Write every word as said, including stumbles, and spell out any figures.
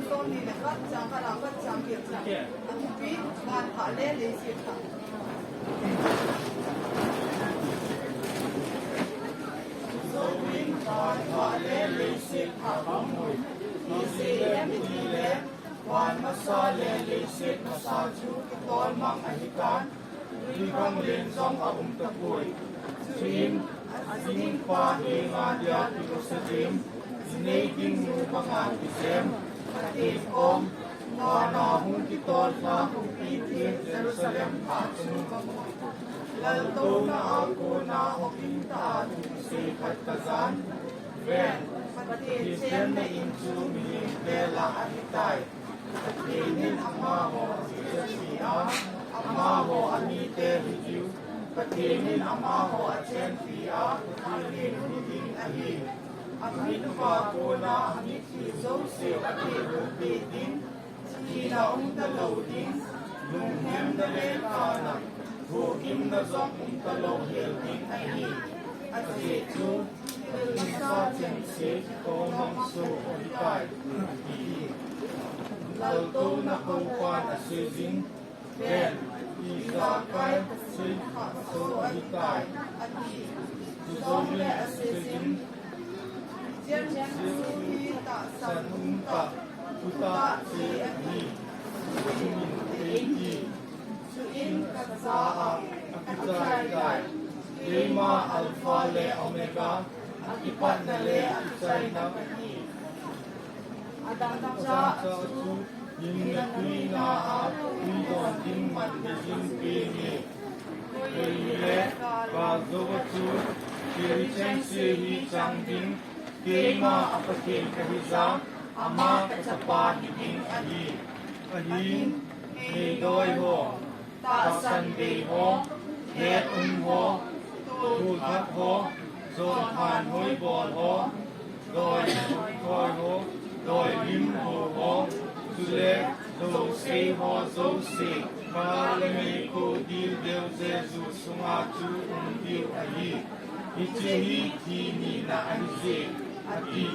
Sawmni le khat, chang khat a pat chang get chan. A thupi, van pha le leiset pha. Chujouin van pha le leiset pha kamu. Ijeh inem itile, van masa le leiset masa chu kitol mang ahitan, twikhanglen jong aum tapoi. Chuin, ajing pa henga dia kigosa jem, jinei ding nu banga kijem, Pathen kom, vana hung kitol lha khopi theng Jerusalem pha chu kamu. Laltouna a kona hokhin tah a thusei khat kajan. Ven, Pathen chenna in chu mihem vel a ahitai. Pathen in amaho ajihjat peh a, amaho amite hidiu. Pathen in amaho achenpi a, Pathen hiding ahi. Amit uva kona amit hi jouseu akihulpeh ding, thina umtalou ding, lungnemna le kana, huhhingna jong umtalou hel ding ahi. Ajeh chu, thil masa chengse kitol mang sou ahitai, ati. Laltouna koupan aseijin, Ven, ijakai sei sou ahitai, ati. Chujouleh aseijin, Jesu hi tahsan umtah, thutah cheh ahi, chuin eiti. Chuin kacha a akichaitai, keima Alpha le Omega, akipatna le akichaina kahi. Adangcha chu hinna tuina a twi don ding man deijin penge. Koi hile, gal jouva chu thil chengse hi chang ding, keima a Pathen kahija, ama kachapa hiding ahi. Ahin, meidoi ho, tahsan bei ho, het um ho, tolthap ho, jonphan hoibol ho, doi thoi ho, doi lim ho ho, chule jousei ho jouse, kal le meikhu dildel Jesu sunga chu um diu ahi. Hiche hi thi nina ahije, ati.